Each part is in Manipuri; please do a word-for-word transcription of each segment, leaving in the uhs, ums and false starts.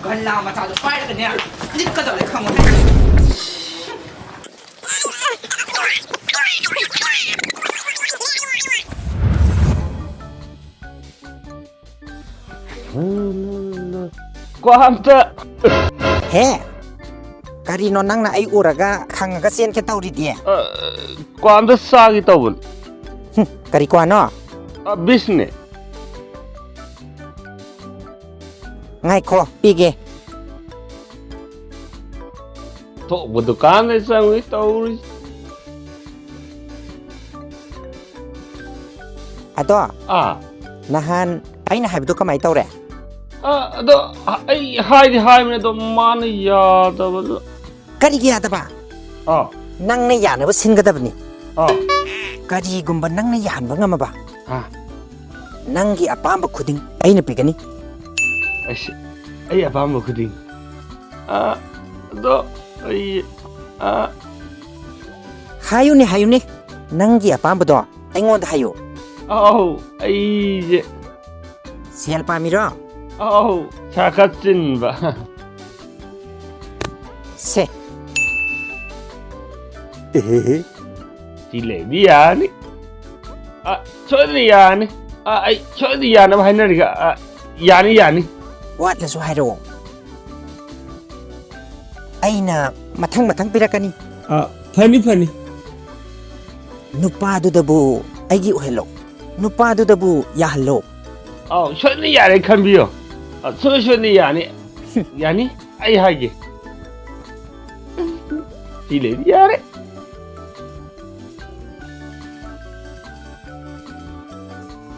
ꯚꯜꯂꯥ ꯃꯆꯥꯗꯣ ꯄꯥꯏꯔꯒꯅꯦ, ꯅꯤꯛꯀꯗꯧꯔꯦ ꯈꯪꯉꯣ꯫ ꯀ꯭ꯋꯥ ꯑꯝꯇ꯫ ꯍꯦ, ꯀꯔꯤꯅꯣ ꯅꯪꯅ ꯑꯩ ꯎꯔꯒ ꯈꯪꯉꯒ ꯆꯦꯟꯒꯦ ꯇꯧꯔꯤꯗꯤ? ꯑ, ꯀ꯭ꯋꯥ ꯑꯝꯇ ꯆꯥꯒꯦ ꯇꯧꯕꯅꯤ꯫ ꯍꯨꯝ, ꯀꯔꯤ ꯀ꯭ꯋꯥꯅꯣ? ꯑ, ꯕꯤꯁꯅꯦ꯫ ꯉꯥꯏꯈꯣ, ꯄꯤꯒꯦ꯫ ꯊꯣꯛꯄ ꯗꯨꯀꯥꯟꯗ ꯆꯪꯉꯨꯏ ꯇꯧꯔꯤꯁꯤ꯫ ꯑꯗꯣ, ꯑꯥ꯫ ꯅꯍꯥꯟ ꯑꯩꯅ ꯍꯥꯏꯕꯗꯣ ꯀꯃꯥꯏ ꯇꯧꯔꯦ? ꯑ, ꯑꯗꯣ ꯑꯩ ꯍꯥꯏꯗꯤ ꯍꯥꯏꯕꯅꯦ, ꯑꯗꯣ ꯃꯥꯅ ꯌꯥꯗꯕꯗꯣ꯫ ꯀꯔꯤꯒꯤ ꯌꯥꯗꯕ? ꯑꯥ꯫ ꯅꯪꯅ ꯌꯥꯅꯕ ꯁꯤꯟꯒꯗꯕꯅꯤ꯫ ꯑꯥ꯫ ꯀꯔꯤꯒꯨꯝꯕ ꯅꯪꯅ ꯌꯥꯍꯟꯕ ꯉꯝꯃꯕ, ꯑꯥ꯫ ꯅꯪꯒꯤ ꯑꯄꯥꯝꯕ ꯈꯨꯗꯤꯡ ꯑꯩꯅ ꯄꯤꯒꯅꯤ꯫ ꯑꯩꯁ, ꯑꯩ ꯑꯄꯥꯝꯕ ꯈꯨꯗꯤꯡ? ꯑꯥ, ꯑꯗꯣ ꯑꯩ, ꯑꯥ꯫ ꯍꯥꯏꯌꯨꯅꯦ, ꯍꯥꯏꯌꯨꯅꯦ꯫ ꯅꯪꯒꯤ ꯑꯄꯥꯝꯕꯗꯣ ꯑꯩꯉꯣꯟꯗ ꯍꯥꯏꯌꯨ꯫ ꯑꯧ, ꯑꯩꯁꯦ ꯁꯦꯜ ꯄꯥꯝꯃꯤꯔꯣ? ꯑꯧ, ꯁꯥ ꯈꯔ ꯆꯤꯟꯕ꯫ ꯁꯦ꯫ ꯁꯤ ꯂꯩꯗꯤ ꯌꯥꯅꯤ꯫ ꯑ, ꯁꯣꯏꯗꯅ ꯌꯥꯅꯤ꯫ ꯑ, ꯑꯩ ꯁꯣꯏꯗꯅ ꯌꯥꯅꯕ ꯍꯥꯏꯅꯔꯒ, ꯑ, ꯌꯥꯅꯤ, ꯌꯥꯅꯤ꯫ ꯋꯥꯠꯂꯁꯨ ꯍꯥꯏꯔꯛꯑꯣ꯫ ꯑꯩꯅ ꯃꯊꯪ ꯃꯊꯪ ꯄꯤꯔꯛꯀꯅꯤ꯫ ꯑ, ꯐꯅꯤ, ꯐꯅꯤ꯫ ꯅꯨꯄꯥꯗꯨꯗꯕꯨ ꯑꯩꯒꯤ ꯑꯣꯏꯍꯜꯂꯣ꯫ ꯅꯨꯄꯥꯗꯨꯗꯕꯨ ꯌꯥꯍꯜꯂꯣ꯫ ꯑꯧ, ꯁꯣꯏꯗꯅ ꯌꯥꯔꯦ ꯈꯟꯕꯤꯌꯣ꯫ ꯑ, ꯁꯣꯏ ꯁꯣꯏꯗꯅ ꯌꯥꯅꯤ꯫ ꯌꯥꯅꯤ? ꯑꯩ ꯍꯥꯏꯒꯦ꯫ ꯁꯤ ꯂꯩꯔꯗꯤ ꯌꯥꯔꯦ꯫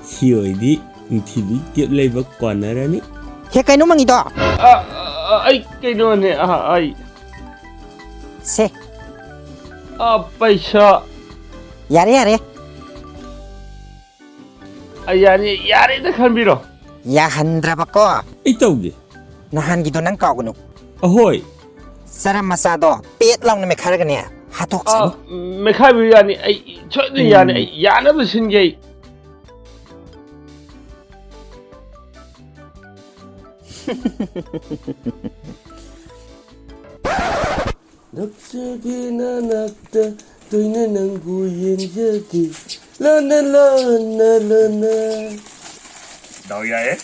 ꯁꯤ ꯑꯣꯏꯗꯤ ꯅꯨꯡꯊꯤꯜꯗꯤ ꯀꯦꯞ ꯂꯩꯕ ꯀꯣꯟꯅꯔꯅꯤ꯫ ꯍꯦ, ꯀꯩꯅꯣ ꯃꯪꯉꯤꯗꯣ? ꯑ, ꯑ, ꯑ, ꯑꯩ ꯀꯩꯅꯣꯅꯦ, ꯑ, ꯑꯩ ꯁꯦ꯫ ꯑ, ꯄꯩꯁꯥ꯫ ꯌꯥꯔꯦ, ꯌꯥꯔꯦ꯫ ꯑ, ꯌꯥꯅꯤ, ꯌꯥꯔꯦꯗ ꯈꯟꯕꯤꯔꯣ꯫ ꯌꯥꯍꯟꯗ꯭ꯔꯕꯀꯣ? ꯑꯩ ꯇꯧꯒꯦ꯫ ꯅꯍꯥꯟꯒꯤꯗꯣ ꯅꯪ ꯀꯥꯎꯒꯅꯨ꯫ ꯑꯍꯣꯏ꯫ ꯆꯔꯝ ꯃꯆꯥꯗꯣ ꯄꯦꯠ ꯂꯥꯎꯅ ꯃꯦꯠꯈꯥꯏꯔꯒꯅꯦ, ꯍꯥꯠꯇꯣꯛꯆꯅꯤ꯫ ꯑ, ꯃꯦꯠꯈꯥꯏꯕꯤꯌꯨ, ꯌꯥꯅꯤ꯫ ꯑꯩ ꯁꯣꯏꯗꯅ ꯌꯥꯅꯤ꯫ ꯎꯝ꯫ ꯑꯩ ꯌꯥꯅꯕ ꯁꯤꯟꯒꯦ ꯑꯩ꯫ ꯅꯞꯆꯒꯦ ꯅꯅꯥꯛꯇ ꯇꯣꯏꯅ ꯅꯪꯕꯨ ꯌꯦꯡꯖꯒꯦ꯫ ꯂꯣꯟꯅ ꯂꯣꯟꯅ ꯂꯣꯟꯅ꯫ ꯗꯥꯎ ꯌꯥꯏꯌꯦ꯫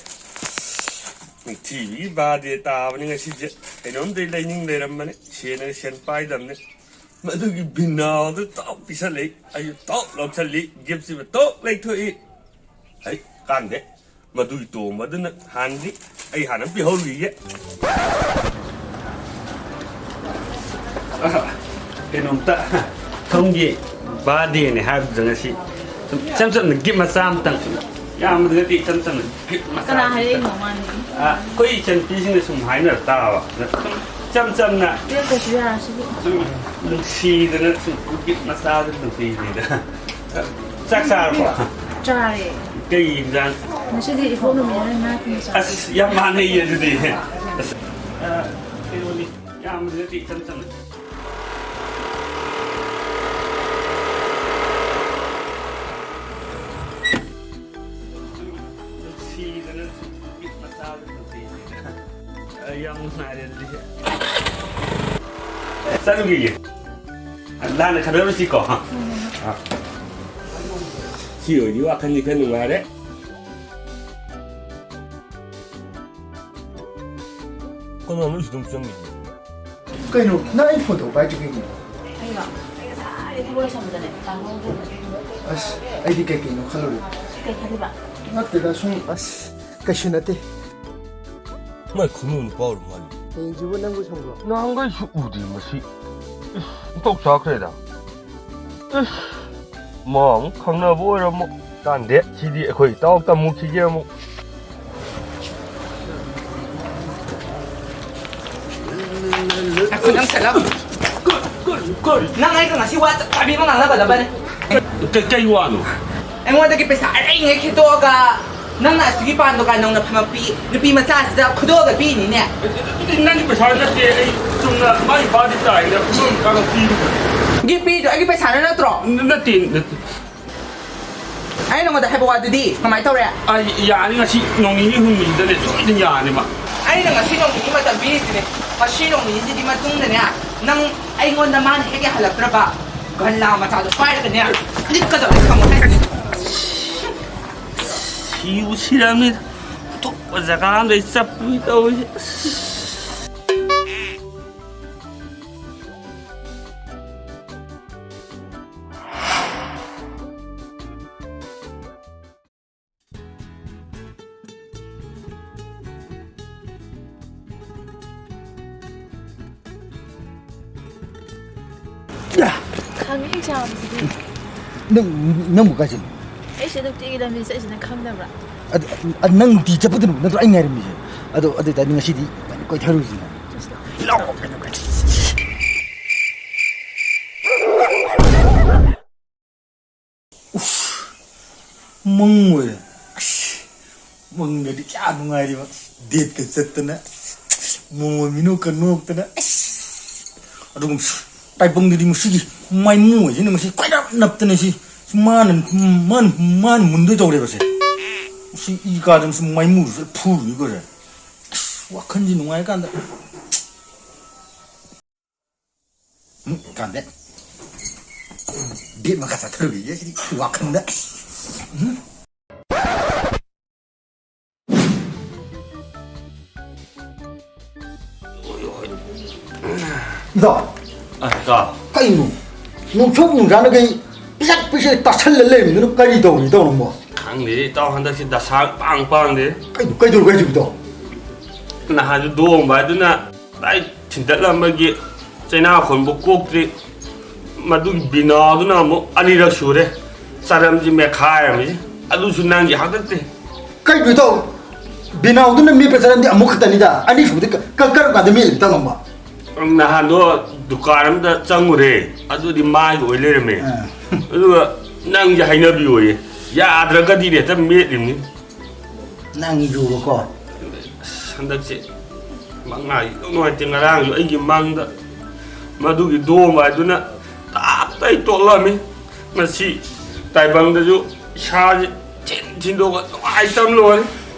ꯅꯤꯡꯊꯤꯕꯤꯒꯤ ꯕꯥꯔꯗꯦ ꯇꯥꯕꯅꯤ ꯉꯁꯤꯁꯦ꯫ ꯀꯩꯅꯣꯝꯗꯤ ꯂꯩꯅꯤꯡ ꯂꯩꯔꯝꯕꯅꯤ꯫ ꯁꯦꯟꯅ ꯁꯦꯟ ꯄꯥꯏꯗꯕꯅꯤ꯫ ꯃꯗꯨꯒꯤ ꯕꯤꯅꯥꯎꯗꯨ ꯇꯣꯛ ꯄꯤꯁꯜꯂꯤ꯫ ꯑꯩꯁꯨ ꯇꯣꯛ ꯂꯧꯁꯜꯂꯤ꯫ ꯒꯤꯐꯁꯤꯃ ꯇꯣꯛ ꯂꯩꯊꯣꯛꯏ꯫ ꯑꯩ ꯀꯥꯟꯗꯦ꯫ ꯃꯗꯨꯒꯤ ꯇꯣꯝꯕꯗꯨꯅ ꯍꯥꯟꯅꯗꯤ ꯑꯩ ꯍꯥꯟꯅ ꯄꯤꯍꯧꯔꯤꯒꯦ꯫ ꯑ, ꯀꯩꯅꯣꯝꯇ ꯁꯣꯝꯒꯤ ꯕꯥꯔꯗꯦꯅꯦ ꯍꯥꯏꯕꯗꯨꯗ ꯉꯁꯤ ꯁꯨꯝ ꯏꯆꯝ ꯆꯝꯅ ꯒꯤꯐ ꯃꯆꯥ ꯑꯃꯇꯪ, ꯌꯥꯝꯕꯗꯤ ꯅꯠꯇꯦ, ꯏꯆꯝ ꯆꯝꯅ ꯒꯤꯐ ꯃꯆꯥ ꯀꯅꯥ ꯑꯃꯇꯪ꯫ ꯍꯥꯏꯔꯛꯏꯅꯣ ꯃꯥꯅꯦ? ꯑ, ꯑꯩꯈꯣꯏ ꯏꯆꯟꯅꯨꯄꯤꯁꯤꯡꯅ ꯁꯨꯝ ꯍꯥꯏꯅꯔ ꯇꯥꯕ꯫ ꯁꯨꯝ ꯏꯆꯝ ꯆꯝꯅ ꯄꯤꯔꯛꯇ꯭ꯔꯁꯨ ꯌꯥꯔꯁꯤꯕꯨ꯫ ꯁꯨꯝ ꯅꯨꯡꯁꯤꯗꯅ ꯁꯨꯝ ꯒꯤꯐ ꯃꯆꯥꯗꯨ ꯅꯨꯡꯁꯤꯅꯤꯗ꯫ ꯆꯥꯛ ꯆꯥꯔꯕꯣ? ꯆꯥꯔꯦ꯫ ꯀꯩ ꯏꯟꯖꯥꯡ? ꯉꯁꯤꯗꯤ ꯏꯄꯣꯛ ꯅꯨꯃꯤꯠꯅꯤꯅ ꯉꯥ ꯊꯣꯡꯕ ꯆꯥꯔꯦ꯫ ꯑꯁ, ꯌꯥꯝ ꯃꯥꯟꯅꯩꯌꯦ ꯑꯗꯨꯗꯤ꯫ ꯑꯁ, ꯑ, ꯀꯩꯅꯣꯅꯤ, ꯌꯥꯝꯕꯗꯤ ꯅꯠꯇꯦ, ꯏꯆꯝ ꯆꯝꯅ꯫ ꯅꯨꯡꯁꯤꯗꯅ ꯁꯨꯝ ꯃꯆꯥꯗ ꯅꯨꯡꯁꯤꯅꯤꯗ꯫ ꯑꯩ ꯌꯥꯝ ꯅꯨꯡꯉꯥꯏꯔꯦ ꯑꯗꯨꯗꯤ꯫ ꯆꯠꯂꯨꯈꯤꯒꯦ꯫ ꯂꯥꯟꯅ ꯈꯟꯅꯔꯨꯁꯤꯀꯣ꯫ ꯁꯤ ꯑꯣꯏꯗꯤ ꯋꯥꯈꯜꯗꯤ ꯈꯔ ꯅꯨꯡꯉꯥꯏꯔꯦ꯫ ꯀꯅꯥꯅꯣ ꯁꯤꯗ ꯑꯃꯨꯛ ꯆꯪꯉꯤꯁꯦ? ꯀꯩꯅꯣ, ꯅꯪ ꯑꯩ ꯐꯣꯟ ꯇꯧꯕ ꯄꯥꯏꯗ꯭ꯔꯤ ꯀꯩꯒꯤꯅꯣ? ꯑꯩꯔꯣ? ꯑꯩ ꯉꯁꯥꯏꯗꯩ ꯊꯕꯛ ꯂꯣꯏꯁꯟꯕꯗꯅꯦ ꯇꯥꯍꯧꯗ꯭ꯔꯦ꯫ ꯑꯁ, ꯑꯩꯗꯤ ꯀꯩ ꯀꯩꯅꯣ ꯈꯜꯂꯨꯔꯦ꯫ ꯀꯩ ꯈꯜꯂꯤꯕ? ꯅꯠꯇꯦꯗ, ꯁꯨꯝ, ꯑꯁ, ꯀꯩꯁꯨ ꯅꯠꯇꯦ꯫ ꯃꯥꯏ ꯈꯨꯅꯨ ꯅꯨꯄꯥ ꯑꯣꯏꯔ ꯃꯥꯜꯂꯦ꯫ ꯍꯌꯦꯡꯁꯤꯕꯨ ꯅꯪꯕꯨ ꯁꯪꯕ꯭ꯔꯣ? ꯅꯍꯥꯟꯈꯩꯁꯨ ꯎꯗꯦ ꯃꯁꯤ꯫ ꯏꯁ, ꯑꯣꯟꯊꯣꯛ ꯆꯥꯈ꯭ꯔꯦꯗ꯫ ꯏꯁ, ꯃꯥ ꯑꯃꯨꯛ ꯈꯪꯅꯕ ꯑꯣꯏꯔꯝꯃꯣ꯫ ꯀꯥꯟꯗꯦ, ꯁꯤꯗꯤ ꯑꯩꯈꯣꯏ ꯏꯇꯥꯎ ꯇꯝꯃꯨꯈꯤꯒꯦ ꯑꯃꯨꯛ꯫ ꯅꯈꯨꯠ ꯑꯃ ꯁꯠꯂꯝꯃꯨ꯫ Cool, cool, cool. ꯅꯪ ꯑꯩꯒ ꯉꯁꯤ ꯋꯥ ꯆꯞ ꯆꯥꯕꯤ ꯑꯃ ꯉꯥꯡꯅꯒꯗꯕꯅꯦ꯫ ꯀꯩ, ꯀꯩ ꯋꯥꯅꯣ? ꯑꯩꯉꯣꯟꯗꯒꯤ ꯄꯩꯁꯥ ꯑꯔꯩꯉꯩ ꯈꯦꯠꯇꯣꯛꯑꯒ ꯅꯪꯅ ꯑꯁꯤꯒꯤ ꯄꯥꯟ ꯗꯨꯀꯥꯟ ꯅꯧꯅ ꯐꯝꯃꯛꯄꯤ ꯅꯨꯄꯤ ꯃꯆꯥꯁꯤꯗ ꯈꯨꯗꯣꯜꯒ ꯄꯤꯅꯤꯅꯦ꯫ ꯑꯗꯨꯗꯤ ꯅꯪꯒꯤ ꯄꯩꯁꯥ ꯅꯠꯇꯦ, ꯑꯩ ꯆꯨꯝꯅ ꯃꯥꯏ ꯕꯥꯔꯗꯦ ꯇꯥꯏꯅ ꯈꯨꯗꯣꯜ ꯃꯆꯥꯒ ꯄꯤꯕꯅꯦ꯫ ꯒꯤꯐ ꯄꯤꯗꯣ ꯑꯩꯒꯤ ꯄꯩꯁꯥꯅ ꯅꯠꯇ꯭ꯔꯣ? ꯅ-, ꯅꯠꯇꯦ, ꯅꯠꯇꯦ꯫ ꯑꯩ ꯅꯉꯣꯟꯗ ꯍꯥꯏꯕ ꯋꯥꯗꯨꯗꯤ ꯀꯃꯥꯏ ꯇꯧꯔꯦ? ꯑꯩ ꯌꯥꯅꯤ, ꯉꯁꯤ ꯅꯣꯡ ꯅꯤꯅꯤ ꯍꯨꯝꯅꯤꯗꯅꯦ ꯁꯣꯏꯗꯅ ꯌꯥꯅꯤꯕ꯫ ꯑꯩꯅ ꯉꯁꯤ ꯅꯣꯡ ꯅꯤꯅꯤ ꯃꯇꯝ ꯄꯤꯔꯤꯁꯤꯅꯦ꯫ ꯉꯁꯤ ꯅꯣꯡ ꯅꯤꯅꯤꯁꯤꯒꯤ ꯃꯇꯨꯡꯗꯅꯦ, ꯅꯪ ꯑꯩꯉꯣꯟꯗ ꯃꯥꯅ ꯍꯦꯛ ꯌꯥꯍꯜꯂꯛꯇ꯭ꯔꯕ, ꯒꯟꯂꯥ ꯃꯆꯥꯗꯣ ꯄꯥꯏꯔꯒꯅꯦ, ꯂꯤꯛꯀꯗꯕꯅꯦ, ꯈꯪꯉꯣ ꯍꯥꯏꯁꯤꯅꯦ꯫ ꯁꯤꯕꯨ ꯁꯤꯔꯝꯅꯤꯗ꯫ ꯑꯇꯣꯞꯄ ꯖꯒꯥ ꯑꯝꯗ ꯑꯩ ꯆꯠꯄꯨꯏ ꯇꯧꯔꯤꯁꯦ꯫ ꯑꯁ꯫ ꯌꯥ! ꯈꯪꯉꯤ ꯑꯦꯛꯖꯥꯝꯁꯤꯗꯤ꯫ ꯅꯪ, ꯅꯪꯕꯨ ꯀꯥꯏ ꯆꯠꯂꯤ? ꯑꯩꯁꯦ ꯅꯨꯡꯇꯤꯒꯤ ꯂꯝꯕꯤ ꯆꯠꯂꯤꯁꯦ ꯅꯪ ꯈꯪꯗꯕ꯭ꯔꯥ? ꯑꯗꯨ, ꯑꯗꯨ, ꯑꯗꯨ ꯅꯪ ꯅꯨꯡꯇꯤꯒꯤ ꯆꯠꯄꯗꯨꯅ ꯅꯠꯇ꯭ꯔꯣ ꯑꯩ ꯉꯥꯏꯔꯝꯃꯤꯁꯦ? ꯑꯗꯣ, ꯑꯗꯨ ꯑꯣꯏꯇꯥꯔꯗꯤ ꯉꯁꯤꯗꯤ ꯀꯣꯏꯊꯔꯨꯁꯤꯅ꯫ ꯂꯥꯛꯑꯣ, ꯀꯩꯅꯣ, ꯀꯩꯅꯣ꯫ ꯎꯐ, ꯃꯪ ꯑꯣꯏꯔꯦ꯫ ꯑꯁ, ꯃꯪꯗꯗꯤ ꯀꯌꯥ ꯅꯨꯡꯉꯥꯏꯔꯤꯕ꯫ ꯗꯦꯠꯀ ꯆꯠꯇꯅ, ꯃꯣꯃꯣ ꯃꯤꯅꯣꯛꯀ ꯅꯣꯛꯇꯅ꯫ ꯑꯁ, ꯑꯗꯨꯒ ꯇꯥꯏꯕꯪꯗꯗꯤ ꯃꯁꯤꯒꯤ ꯃꯥꯏꯃꯨ ꯍꯥꯏꯁꯤꯅ ꯃꯁꯤ ꯀꯣꯏꯔꯞ ꯅꯞꯇꯅ ꯁꯤ, ꯁꯤ ꯃꯥꯅ, ꯃꯥꯅ, ꯃꯥꯅ ꯃꯨꯟꯗꯣꯏ ꯇꯧꯔꯦꯕ ꯁꯦ꯫ ꯁꯤ ꯏ ꯀꯥꯗꯅ ꯁꯤ ꯃꯥꯏꯃꯨꯗꯨꯁꯨ ꯐꯨꯔꯨꯅꯤꯀꯣ ꯁꯦ꯫ ꯑꯁ, ꯋꯥꯈꯜꯁꯤ ꯅꯨꯡꯉꯥꯏꯔꯀꯥꯟꯗ꯫ ꯎꯝ, ꯀꯥꯟꯗꯦ꯫ ꯕꯦꯠ ꯃꯈꯥ ꯆꯠꯊꯔꯨꯈꯤꯒꯦ ꯁꯤꯗꯤ ꯋꯥꯈꯜꯗ꯫ ꯎꯝ꯫ ꯏꯇꯥꯎ꯫ ꯑ, ꯏꯇꯥꯎ꯫ ꯀꯩꯅꯣ? ꯅꯣꯡꯊꯣꯛ ꯅꯨꯡꯖꯥꯅꯈꯩ ꯄꯤꯁꯛ ꯄꯤꯁꯛ ꯇꯥꯁꯜꯂ ꯂꯩꯔꯝꯃꯤꯗꯨꯅ ꯀꯔꯤ ꯇꯧꯔꯤ ꯏꯇꯥꯎ ꯅꯪꯕꯣ? ꯈꯪꯗꯦ ꯏꯇꯥꯎ, ꯍꯟꯗꯛꯁꯤ ꯗꯁꯥ ꯄꯥꯡ ꯄꯥꯡꯗꯦ꯫ ꯀꯩꯅꯣ, ꯀꯩꯗꯧꯔꯒꯦ ꯍꯥꯏꯁꯤꯕꯣ ꯏꯇꯥꯎ? ꯅꯍꯥꯟꯁꯨ ꯗꯣꯝꯕ ꯍꯥꯏꯗꯨꯅ ꯗꯥꯏ ꯊꯤꯟꯗꯠꯂꯝꯕꯒꯤ ꯆꯩꯅꯥ ꯈꯣꯟꯕ ꯀꯣꯛꯇ꯭ꯔꯤ꯫ ꯃꯗꯨꯒꯤ ꯕꯤꯅꯥꯎꯗꯨꯅ ꯑꯃꯨꯛ ꯑꯅꯤꯔꯛ ꯁꯨꯔꯦ ꯆꯔꯝꯁꯤ ꯃꯦꯠꯈꯥꯏꯔꯝꯃꯤꯁꯤ꯫ ꯑꯗꯨꯁꯨ ꯅꯪꯒꯤ ꯍꯥꯛꯇꯛꯇꯦ꯫ ꯀꯩꯅꯣ ꯏꯇꯥꯎ? ꯕꯤꯅꯥꯎꯗꯨꯅ ꯃꯦꯠꯄ ꯆꯔꯝꯗꯤ ꯑꯃꯨꯛ ꯈꯛꯇꯅꯤꯗ꯫ ꯑꯅꯤꯁꯨꯕꯗꯤ ꯀ-, ꯀ-, ꯀꯔꯝ ꯀꯥꯟꯗ ꯃꯦꯠꯂꯤꯕ ꯏꯇꯥꯎ ꯅꯪꯕꯣ? ꯅꯍꯥꯟꯗꯣ ꯗꯨꯀꯥꯟ ꯑꯃꯗ ꯆꯪꯉꯨꯔꯦ꯫ ꯑꯗꯨꯗꯤ ꯃꯥꯒꯤ ꯑꯣꯏ ꯂꯩꯔꯝꯃꯦ꯫ ꯑꯥ꯫ ꯑꯗꯨꯒ ꯅꯪꯁꯦ ꯍꯩꯅꯕꯤ ꯑꯣꯏꯌꯦ꯫ ꯌꯥꯗ꯭ꯔꯒꯗꯤꯅꯦ ꯍꯦꯛꯇ ꯃꯦꯠꯂꯤꯕꯅꯤ꯫ ꯅꯪꯁꯨꯕꯀꯣ꯫ ꯑꯁ, ꯍꯟꯗꯛꯁꯦ ꯃꯪ ꯍꯥꯏ ꯅꯨꯡꯉꯥꯏꯇꯦ꯫ ꯉꯔꯥꯡꯁꯨ ꯑꯩꯒꯤ ꯃꯪꯗ ꯃꯗꯨꯒꯤ ꯗꯣꯝ ꯍꯥꯏꯗꯨꯅ ꯇꯥꯞꯇ ꯑꯩ ꯇꯣꯛꯂꯝꯃꯤ꯫ ꯉꯁꯤ ꯇꯥꯏꯕꯪꯗꯁꯨ ꯏꯁꯥꯁꯦ ꯊꯤꯟ ꯊꯤꯟꯗꯣꯛꯑꯒ ꯅꯨꯡꯉꯥꯏꯇꯕ ꯂꯣꯏꯔꯦ꯫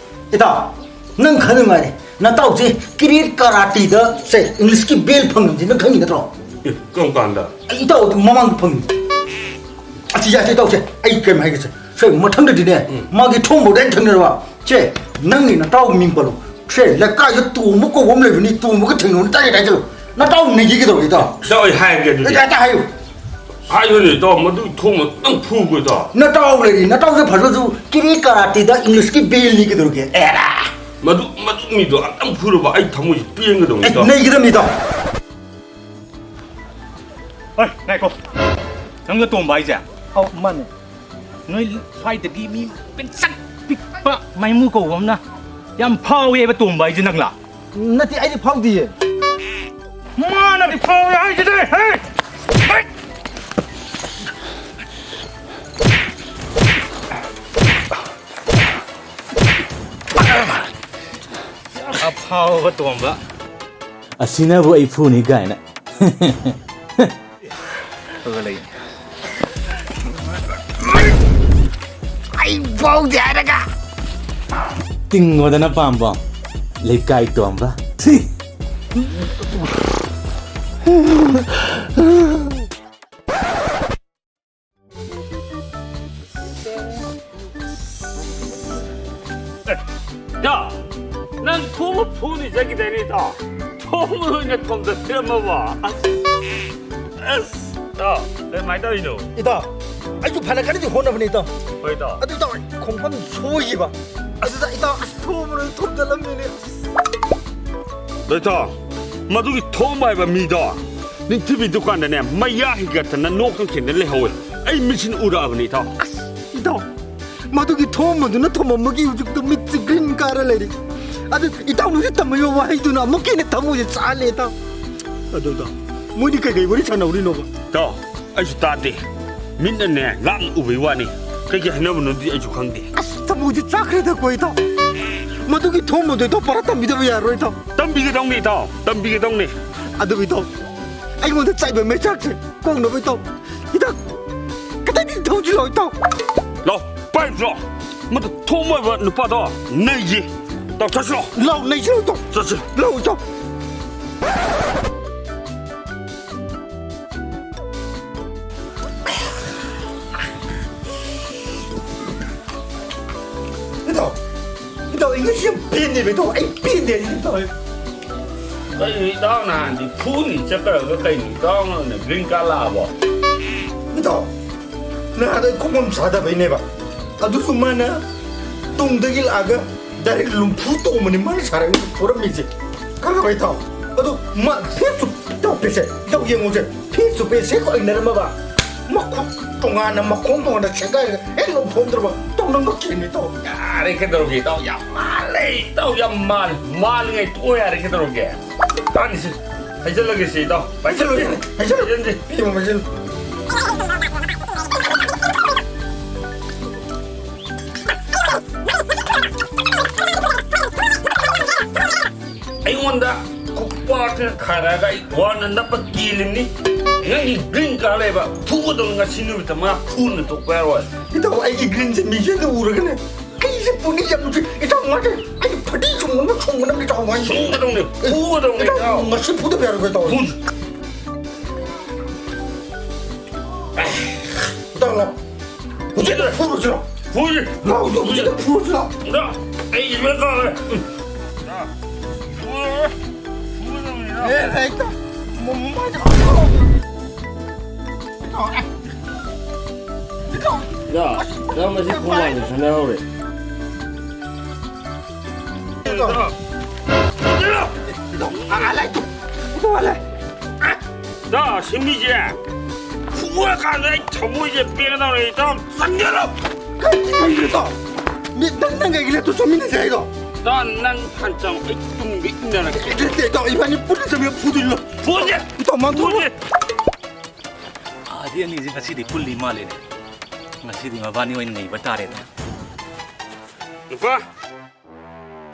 ꯏꯇꯥꯎ, ꯅꯪ ꯈꯔ ꯅꯨꯡꯉꯥꯏꯔꯦ꯫ ꯅꯇꯥꯎꯁꯦ ꯀꯤꯔꯤꯠ ꯀꯔꯥꯇꯤꯗ ꯁꯦ ꯏꯪꯂꯤꯁꯀꯤ ꯕꯦꯜ ꯐꯪꯉꯝꯁꯤ ꯅꯪ ꯈꯪꯉꯤ ꯅꯠꯇ꯭ꯔꯣ? ꯑꯦ, ꯀꯔꯝ ꯀꯥꯟꯗ? ꯑꯩ ꯏꯇꯥꯎ ꯑꯗꯨ ꯃꯃꯥꯡꯗ ꯐꯪꯉꯤ꯫ ꯑꯁꯤ ꯌꯥꯁꯦ ꯏꯇꯥꯎꯁꯦ, ꯑꯩ ꯀꯩꯝ ꯍꯥꯏꯒꯦꯁꯦ꯫ ꯁꯦ ꯃꯊꯪꯗꯗꯤꯅꯦ, ꯎꯝ꯫ ꯃꯥꯒꯤ ꯊꯣꯡꯕꯗ ꯑꯩꯅ ꯊꯪꯅꯔꯕ꯫ ꯁꯦ, ꯅꯪꯒꯤ ꯅꯇꯥꯎ ꯃꯤꯡ ꯄꯜꯂꯨ꯫ ꯁꯦ, ꯂꯩꯀꯥꯏꯗ ꯇꯣꯝꯕ ꯀꯧꯕ ꯑꯃ ꯂꯩꯕꯅꯤ, ꯇꯣꯝꯕꯒ ꯊꯦꯡꯅꯧꯅ ꯇꯥꯏꯒꯦ ꯇꯥꯏ ꯆꯠꯂꯨ꯫ ꯅꯇꯥꯎ ꯅꯩꯒꯦ ꯀꯩꯗꯧꯔꯒꯦ ꯏꯇꯥꯎ? ꯏꯇꯥꯎ, ꯑꯩ ꯍꯥꯏꯔꯒꯦ ꯑꯗꯨꯗꯤ꯫ ꯑꯦ, ꯍꯦꯛꯇ ꯍꯥꯏꯌꯨ꯫ ꯍꯥꯏꯌꯨꯅꯦ ꯏꯇꯥꯎ, ꯃꯗꯨ ꯊꯣꯡꯕ ꯅꯪ ꯐꯨꯒꯣ ꯏꯇꯥꯎ꯫ ꯅꯇꯥꯎ ꯂꯩꯔꯤ, ꯅꯇꯥꯎꯁꯦ ꯐꯖꯁꯨ ꯀꯤꯔꯤ ꯀꯔꯥꯇꯤꯗ ꯏꯪꯂꯤꯁꯀꯤ ꯕꯦꯜꯅꯤ ꯀꯩꯗꯧꯔꯒꯦ? ꯑꯦꯔꯥ! ꯃꯗꯨ, ꯃꯗꯨ ꯃꯤꯗꯣ ꯑꯝꯇꯪ ꯐꯨꯔꯕ ꯑꯩ ꯊꯃꯣꯏꯁꯦ ꯄꯦꯟꯒꯗꯧꯅꯤ ꯑꯦ, ꯏꯇꯥꯎ꯫ ꯅꯩꯒꯗꯕꯅꯤ ꯏꯇꯥꯎ꯫ ꯍꯣꯏ, ꯉꯥꯏꯈꯣ꯫ ꯅꯪꯒ ꯇꯣꯝꯕ ꯍꯥꯏꯁꯦ? ꯑꯧ, ꯃꯥꯅꯦ꯫ ꯅꯣꯏ ꯁ꯭ꯋꯥꯏꯗꯒꯤ ꯃꯤ ꯄꯤꯛꯁꯛ ꯄꯤꯛꯄ ꯃꯥꯏꯃꯨ ꯀꯧꯕ ꯑꯃꯅ ꯌꯥꯝ ꯐꯥꯎꯋꯦꯕ ꯇꯣꯝꯕ ꯍꯥꯏꯁꯦ ꯅꯪꯂꯥ? ꯅꯠꯇꯦ, ꯑꯩꯗꯤ ꯐꯥꯎꯗꯤꯌꯦ꯫ ꯃꯥꯅꯗꯤ ꯐꯥꯎꯋꯦ ꯍꯥꯏꯁꯤꯗꯤ, ꯍꯦ! ꯍꯦ! ꯑꯐꯥꯎꯕ ꯇꯣꯝꯕ꯫ ꯑꯁꯤꯅꯕꯨ ꯑꯩ ꯐꯨꯅꯤ ꯀꯥꯏꯅ꯫ ꯈꯔ ꯂꯩ꯫ ꯑꯩ ꯐꯥꯎꯗꯦ ꯍꯥꯏꯔꯒ꯫ ꯇꯤꯡꯉꯣꯗꯅ ꯄꯥꯝꯕꯣꯝ꯫ ꯂꯩꯀꯥꯏ ꯇꯣꯝꯕ꯫ ꯊꯤ꯫ ꯌꯥ, ꯅꯪ ꯊꯣꯡꯕ ꯐꯨꯅꯤ ꯆꯠꯈꯤꯗꯥꯏꯅꯦ, ꯏꯇꯥꯎ? ꯊꯣꯡꯕ ꯑꯣꯏꯅ ꯊꯣꯝꯗꯠꯄꯤꯔꯝꯃꯕ? ꯑꯁ, ꯑꯁ, ꯏꯇꯥꯎ, ꯀꯃꯥꯏꯅ ꯇꯧꯔꯤꯅꯣ? ꯏꯇꯥꯎ, ꯑꯩꯁꯨ ꯐꯅ ꯀꯟꯅꯗꯤ ꯍꯣꯠꯅꯕꯅꯤ, ꯏꯇꯥꯎ꯫ ꯍꯣꯏ, ꯏꯇꯥꯎ꯫ ꯑꯗꯨ, ꯏꯇꯥꯎ, ꯑꯩ ꯈꯣꯡꯐꯝ ꯁꯣꯏꯈꯤꯕ꯫ ꯑꯗꯨꯗ, ꯏꯇꯥꯎ, ꯑꯁ, ꯊꯣꯝꯕꯅ ꯊꯣꯝꯗꯠꯂꯝꯃꯤꯅꯦ꯫ ꯑꯗꯣ ꯏꯇꯥꯎ, ꯃꯗꯨꯒꯤ ꯊꯣꯝꯕ ꯍꯥꯏꯕ ꯃꯤꯗꯣ ꯅꯤꯡꯊꯤꯕꯤ ꯗꯨꯀꯥꯟꯗꯅꯦ ꯃꯌꯥ ꯍꯤꯒꯠꯇꯅ ꯅꯣꯛ ꯀꯪꯈꯦꯟꯗ ꯂꯩꯍꯧꯋꯦ꯫ ꯑꯩ ꯃꯤꯠꯁꯤꯅ ꯎꯔꯛꯑꯕꯅꯦ ꯏꯇꯥꯎ꯫ ꯑꯁ, ꯏꯇꯥꯎ, ꯃꯗꯨꯒꯤ ꯊꯣꯝꯕꯗꯨꯅ ꯊꯣꯝꯃꯝꯕꯒꯤ ꯍꯧꯖꯤꯛꯇ ꯃꯤꯠꯁꯦ green ꯀꯥꯔ ꯂꯩꯔꯤ꯫ ꯑꯗꯨ ꯏꯇꯥꯎꯅꯁꯨ ꯇꯝꯃꯛꯏꯕ ꯋꯥꯍꯩꯗꯨꯅ ꯑꯃꯨꯛꯀ ꯍꯦꯟꯅ ꯊꯃꯣꯏꯁꯦ ꯆꯥꯛꯍꯜꯂꯦ ꯏꯇꯥꯎ꯫ ꯑꯗꯨ ꯏꯇꯥꯎ, ꯃꯣꯏꯗꯤ ꯀꯩꯀꯩ ꯋꯥꯔꯤ ꯁꯥꯟꯅꯍꯧꯔꯤꯅꯣꯕ? ꯏꯇꯥꯎ, ꯑꯩꯁꯨ ꯇꯥꯗꯦ꯫ ꯃꯤꯠꯅꯅꯦ ꯂꯥꯞꯅ ꯎꯕꯩ ꯋꯥꯅꯤ꯫ ꯀꯩꯀꯩ ꯍꯥꯏꯅꯕꯅꯣꯗꯤ ꯑꯩꯁꯨ ꯈꯪꯗꯦ꯫ ꯑꯁ, ꯊꯃꯣꯏꯁꯦ ꯆꯥꯛꯈ꯭ꯔꯦꯗꯀꯣ ꯏꯇꯥꯎ꯫ ꯃꯗꯨꯒꯤ ꯊꯣꯝꯕꯗꯣ ꯏꯇꯥꯎ ꯄꯔꯥ ꯇꯝꯕꯤꯗꯕ ꯌꯥꯔꯣꯏ ꯏꯇꯥꯎ꯫ ꯇꯝꯕꯤꯒꯗꯧꯅꯤ ꯏꯇꯥꯎ, ꯇꯝꯕꯤꯒꯗꯧꯅꯤ꯫ ꯑꯗꯨꯕꯨ ꯏꯇꯥꯎ, ꯑꯩꯉꯣꯟꯗ ꯆꯥꯏꯕ ꯃꯩꯆꯥꯛꯁꯦ ꯀꯣꯛꯅꯕ ꯏꯇꯥꯎ ꯍꯤꯗꯥꯛ ꯈꯤꯇꯪꯗꯤ ꯊꯧꯁꯤꯜꯂꯣ ꯏꯇꯥꯎ꯫ ꯂꯥꯎ, ꯄꯥꯏꯔꯨꯁꯤ ꯂꯥꯎ꯫ ꯃꯗꯨ ꯊꯣꯝ ꯑꯣꯏꯕ ꯅꯨꯄꯥꯗꯣ ꯅꯩꯒꯤ꯫ ꯏꯇꯥꯎ, ꯆꯠꯁꯤꯔꯣ? ꯂꯥꯎ, ꯅꯩꯁꯤꯔꯣ, ꯏꯇꯥꯎ? ꯆꯠꯁꯤ꯫ ꯂꯥꯎ, ꯏꯇꯥꯎ꯫ ꯏꯇꯥꯎ, ꯏꯇꯥꯎ, ꯑꯩ ꯉꯁꯤ ꯌꯥꯝ ꯄꯦꯟꯗꯦꯕ, ꯏꯇꯥꯎ꯫ ꯑꯩ ꯄꯦꯟꯗꯦ, ꯏꯇꯥꯎ꯫ ꯀꯩꯅꯣ, ꯏꯇꯥꯎ ꯅꯍꯥꯟꯗꯤ ꯐꯨꯅꯤ ꯆꯠꯈ꯭ꯔꯒ ꯀꯩꯅꯣ, ꯏꯇꯥꯎꯅ green card ꯂꯥꯛꯑꯕꯣ? ꯏꯇꯥꯎ, ꯅꯍꯥꯟꯗꯣ ꯑꯩ ꯈꯣꯡꯐꯝ ꯆꯥꯗꯕꯩꯅꯦꯕ꯫ ꯑꯗꯨꯁꯨ ꯃꯥꯅ ꯇꯨꯡꯗꯒꯤ ꯂꯥꯛꯑꯒ direct ꯂꯨꯝꯐꯨ ꯇꯣꯡꯕꯅꯤ ꯃꯥꯅ ꯁꯥꯔꯛꯏ ꯐꯨꯔꯝꯃꯤꯁꯦ꯫ ꯈꯪꯉꯕ ꯏꯇꯥꯎ? ꯑꯗꯨ ꯃꯥ face to, ꯏꯇꯥꯎ ꯄꯦꯁꯦ, ꯏꯇꯥꯎ ꯌꯦꯡꯉꯨꯁꯦ, face to face ꯍꯦꯛ ꯑꯣꯏꯅꯔꯝꯃꯕ, ꯃꯈꯨꯠ ꯇꯣꯉꯥꯟꯅ, ꯃꯈꯣꯡ ꯇꯣꯉꯥꯟꯅ ꯁꯦꯒꯥꯏꯔꯒ ꯍꯦꯛ ꯂꯧꯊꯣꯛꯑꯝꯗ꯭ꯔꯕ ꯏꯇꯥꯎ, ꯅꯪ ꯉꯛꯈꯤꯅꯤ ꯏꯇꯥꯎ꯫ ꯌꯥꯔꯦ, ꯀꯩꯗꯧꯔꯒꯦ ꯏꯇꯥꯎ? ꯌꯥꯝ ꯃꯥꯜꯂꯦ ꯏꯇꯥꯎ, ꯌꯥꯝ ꯃꯥꯜꯂꯦ꯫ ꯃꯥꯜꯂꯤꯉꯩ ꯇꯣꯛꯑꯣ ꯌꯥꯔꯦ, ꯀꯩꯗꯧꯔꯒꯦ? ꯇꯥꯅꯤꯁꯦ, ꯍꯩꯖꯜꯂꯒꯦꯁꯦ ꯏꯇꯥꯎ꯫ ꯍꯩꯖꯜꯂꯨ, ꯍꯩꯖꯜꯂꯨ꯫ ꯍꯩꯖꯟꯁꯦ꯫ ꯏꯇꯥꯎ, ꯍꯩꯖꯜꯂꯨ꯫ ꯑꯩꯉꯣꯟꯗ ꯈꯨꯄꯥꯛꯅ ꯈꯥꯏꯔꯛꯑꯒ ꯑꯩ ꯋꯥꯅ ꯅꯞꯄ ꯀꯦꯜꯂꯤꯕꯅꯤ꯫ ꯅꯪꯒꯤ green card ꯂꯩꯕ ꯐꯨꯒꯗꯧꯅꯤ꯫ ꯉꯁꯤ ꯅꯨꯃꯤꯠꯇ ꯃꯥ ꯐꯨꯅ ꯇꯣꯛꯄ ꯌꯥꯔꯣꯏ꯫ ꯏꯇꯥꯎ, ꯑꯩꯒꯤ greenꯁꯦ ꯃꯤꯡꯁꯦꯜꯗ ꯎꯔꯒꯅꯦ, ꯑꯩꯁꯦ ꯄꯨꯛꯅꯤꯡ ꯌꯥꯝ ꯅꯨꯡꯁꯤ꯫ ꯏꯇꯥꯎ, ꯉꯥꯏꯈꯣ, ꯑꯩ ꯐꯗꯤ ꯁꯨꯝꯕꯅ ꯁꯨꯝꯕꯅ ꯏꯇꯥꯎ, ꯉꯥꯏꯈꯣ꯫ ꯁꯨꯝꯒꯗꯧꯅꯤ, ꯐꯨꯒꯗꯧꯅꯤ, ꯏꯇꯥꯎ, ꯏꯇꯥꯎ꯫ ꯉꯁꯤ ꯐꯨꯗꯕ ꯌꯥꯔꯣꯏꯀꯣ, ꯏꯇꯥꯎ꯫ ꯐꯨ-, ꯏꯇꯥꯎ, ꯂꯥꯎ꯫ ꯍꯧꯖꯤꯛ ꯐꯨꯔꯨꯁꯤꯔꯣ? ꯐꯨꯔꯁꯤ꯫ ꯂꯥꯎ, ꯂꯥꯎ, ꯍꯧꯖꯤꯛ ꯐꯨꯔꯨꯁꯤꯔꯣ? ꯏꯇꯥꯎ, ꯑꯩ ꯏꯃꯦꯜ ꯀꯥꯎꯔꯦ꯫ ꯐꯨꯔꯦ꯫ ꯐꯨꯒꯗꯧꯅꯤ, ꯏꯇꯥꯎ꯫ ꯑꯦ, ꯑꯦ, ꯏꯇꯥꯎ꯫ ꯃ-, ꯃ-, ꯃ-, ꯏꯇꯥꯎ, ꯑꯦ꯫ ꯏꯇꯥꯎ꯫ ꯏꯇꯥꯎ, ꯏꯇꯥꯎ, ꯃꯁꯤ ꯈꯣꯡꯕꯥꯟꯗ ꯁꯥꯟꯅꯍꯧꯔꯦ꯫ ꯏꯇꯥꯎ꯫ ꯏꯇꯥꯎ꯫ ꯏꯇꯥꯎ, ꯑꯥ, ꯂꯥꯏ, ꯏꯇꯥꯎ꯫ ꯏꯇꯥꯎ, ꯑꯥ, ꯂꯥꯏ꯫ ꯏꯇꯥꯎ, ꯑꯁꯤ ꯃꯤꯁꯦ ꯐꯨꯔꯀꯥꯟꯗ ꯑꯩ ꯊꯃꯣꯏꯁꯦ ꯄꯦꯟꯒꯗꯧꯔꯦ, ꯏꯇꯥꯎ꯫ ꯆꯪꯖꯔꯣ꯫ ꯀꯔꯤ ꯇꯧꯔꯤꯅꯣ, ꯏꯇꯥꯎ? ꯃꯤ, ꯅꯪ, ꯅꯪ ꯀꯩꯒꯤ ꯂꯦꯞꯇꯣ ꯆꯣꯃꯤꯟꯅꯁꯦ ꯍꯥꯏꯗꯣ? ꯏꯇꯥꯎ, ꯅꯪ ꯍꯥꯟꯅ ꯆꯪꯉꯣ, ꯑꯩ ꯇꯨꯡꯗ ꯏꯟꯅꯔꯒꯦ꯫ ꯅꯠꯇꯦ, ꯏꯇꯥꯎ, ꯏꯕꯥꯅꯤ ꯄꯨꯟꯅ ꯆꯪꯉꯒ ꯐꯨꯗꯣꯏꯅꯣ? ꯐꯨꯁꯦ꯫ ꯏꯇꯥꯎ, ꯃꯥꯡ ꯊꯣꯛꯑꯣ꯫ ꯐꯨꯁꯦ꯫ ꯑꯥꯗꯤ ꯑꯅꯤꯁꯦ ꯉꯁꯤꯗꯤ ꯄꯨꯜꯂꯤ ꯃꯥꯜꯂꯦꯅꯦ꯫ ꯉꯁꯤꯗꯤ ꯃꯕꯥꯅꯤ ꯑꯣꯏꯅ ꯅꯩꯕ ꯇꯥꯔꯦꯗꯅ꯫ ꯅꯨꯄꯥ,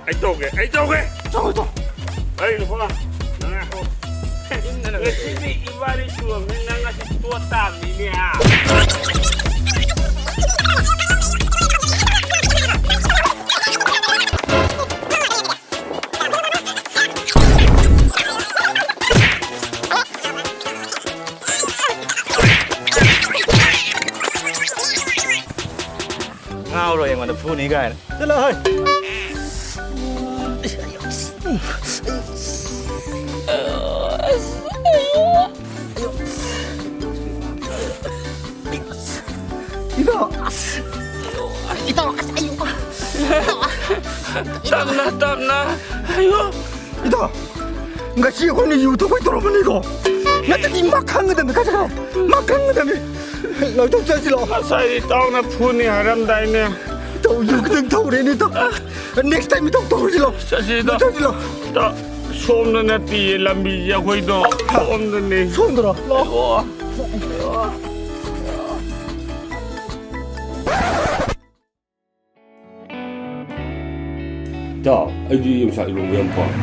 ꯑꯩ ꯇꯧꯒꯦ, ꯑꯩ ꯇꯧꯒꯦ꯫ ꯇꯧ, ꯇꯧ꯫ ꯑꯩ ꯅꯨꯄꯥ, ꯅꯪ ꯉꯥꯏꯈꯣ꯫ ꯉꯁꯤꯗꯤ ꯏꯕꯥꯅꯤ ꯁꯨꯔꯕꯅꯤ, ꯅꯪ ꯉꯁꯤ ꯇꯣꯠ ꯇꯥꯕꯅꯤꯅꯦ, ꯍꯥ? ꯃꯥꯅ ꯐꯨꯅꯤ ꯀꯥꯏꯅ꯫ ꯆꯠꯂꯣ ꯍꯣꯏ꯫ ꯏꯇꯥꯎ, ꯑꯁ꯫ ꯏꯇꯥꯎ, ꯑꯁ, ꯑꯌꯨ꯫ ꯇꯞꯅ, ꯇꯞꯅ꯫ ꯑꯌꯣ꯫ ꯏꯇꯥꯎ, ꯉꯁꯤ ꯑꯩꯈꯣꯏꯅ ꯌꯨ ꯊꯛꯄꯩ ꯇꯧꯔꯝꯕꯅꯤꯀꯣ꯫ ꯅꯠꯇ꯭ꯔꯗꯤ ꯃꯥ ꯈꯪꯒꯗꯕꯅꯤ, ꯀꯥꯏ ꯆꯠꯈ꯭ꯔꯦ? ꯃꯥ ꯈꯪꯒꯗꯕꯅꯤ꯫ ꯂꯣꯏꯊꯣꯛ ꯆꯠꯁꯤꯂꯣ꯫ ꯉꯁꯥꯏ ꯏꯇꯥꯎꯅ ꯐꯨꯅꯤ ꯍꯥꯏꯔꯝꯗꯥꯏꯅꯦ꯫ ꯏꯇꯥꯎ, ꯌꯨ ꯈꯤꯇꯪ ꯊꯧꯔꯦꯅꯦ, ꯏꯇꯥꯎ꯫ Next time ꯏꯇꯥꯎ ꯇꯧꯔꯁꯤꯂꯣ꯫ ꯆꯠꯁꯤ, ꯏꯇꯥꯎ꯫ ꯆꯠꯁꯤꯂꯣ꯫ ꯏꯇꯥꯎ, ꯁꯣꯝꯗ ꯅꯠꯇꯤꯌꯦ ꯂꯝꯕꯤꯁꯦ ꯑꯩꯈꯣꯏꯗꯣ꯫ ꯁꯣꯝꯗꯅꯦ꯫ ꯁꯣꯝꯗꯔꯣ? ꯂꯥꯛꯑꯣ꯫ ꯑꯣ꯫ ꯏꯇꯥꯎ, ꯑꯩꯗꯤ ꯌꯣꯡꯆꯥꯛ ꯏꯔꯣꯟꯕ ꯌꯥꯝ ꯄꯥꯝꯃꯦ꯫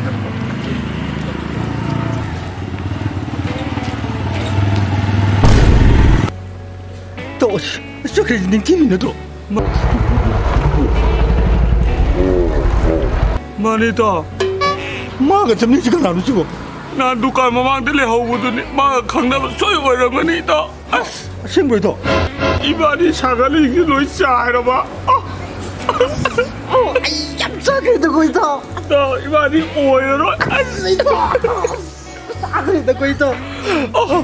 ꯇꯣꯛꯑꯁꯤ꯫ ꯆꯠꯈ꯭ꯔꯤꯁꯤ ꯅꯤꯡꯊꯤꯕꯤ ꯅꯠꯇ꯭ꯔꯣ? ꯃꯥ-, ꯃꯥꯅꯦ, ꯏꯇꯥꯎ꯫ ꯃꯥꯒ ꯆꯠꯃꯤꯟꯅꯩꯁꯤ ꯀꯅꯥꯅꯣ ꯁꯤꯕꯣ? ꯅꯍꯥꯟ ꯗꯨꯀꯥꯟ ꯃꯃꯥꯡꯗ ꯂꯩꯍꯧꯕꯗꯨꯅꯤ꯫ ꯃꯥꯒ ꯈꯪꯅꯕ ꯁꯣꯏ ꯑꯣꯏꯔꯝꯒꯅꯤ, ꯏꯇꯥꯎ꯫ ꯑꯁ! ꯑꯁꯦꯡꯕꯩꯗꯣ? ꯏꯕꯥꯅꯤ ꯁꯥꯒꯠꯂꯤꯁꯤ ꯂꯣꯏ ꯆꯥꯏꯔꯕ? ꯑꯣ, ꯑꯩ ꯌꯥꯝ ꯆꯥꯈ꯭ꯔꯦꯗꯀꯣ, ꯏꯇꯥꯎ꯫ ꯏꯇꯥꯎ, ꯏꯕꯥꯅꯤ ꯑꯣꯏꯔꯔꯣꯏ꯫ ꯑꯁ! ꯏꯇꯥꯎ! ꯆꯥꯈ꯭ꯔꯦꯗꯀꯣ, ꯏꯇꯥꯎ꯫ ꯑꯣ!